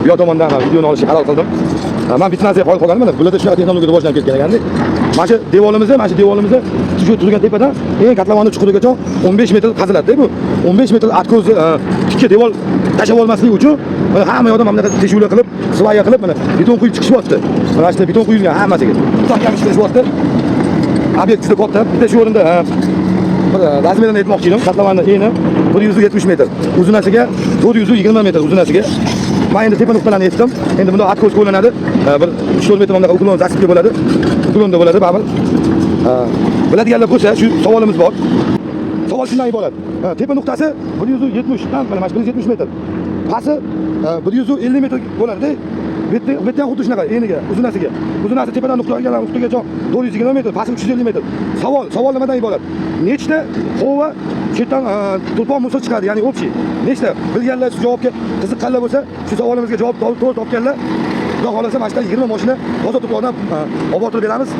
Bu yoq tomondan ham videoni olishga qaror qildim. Man bitta narsaga qoyil qolganim, mana bularda shunaqa texnologiya rivojlanib ketgan ekanda. Mana shu devorimizda shu turgan tepadan eng kotlovani chuqurigacha 15 metr qaziladi bu. 15 metr откос, tikka devor tashlab olmaslik uchun mana hamma yoqdan mana bunaqa teshuvlar qilib, свая qilib, mana beton quyib chiqishyapti. Mana shu beton quyilgan hammasiga. Ham ish qilishyapti. Obyekt juda katta. Bitta shu o'rinda bir размер ini aytmoqchi edim. Kotlovani eni 170 metr. Uzunasiga 420 metr uzunasiga. Men endi tepa nuqtalarni aytdim. Endi bunda откос qo'llanadi. Bir 3-4 metr bunaqa уклон, засыпка bo'ladi. Уклон da bo'ladi baribir. Biladiganlar bo'lsa, shu savolimiz bor. Savol shundan iborat. Tepa nuqtasi 170 dan, mana shu 170 metr. Pasti 150 metr bo'ladi. Bu yerda ham xuddi shunaqa eniga, uzunasiga. Uzunasi tepadan nuqtaga nuqtagacha 420 metr, pasti 350 metr. Savol nimadan iborat? Nechta qova chetdan turpon мусор chiqadi, ya'ni общий. Nechta? Bilganlar, shu javobga qiziqqanlar bo'lsa, shu savolimizga javob to'g'ri topganlar, Xudo xohlasa, mana shu 20 mashina toza tuproqdan olib bortirib beramiz.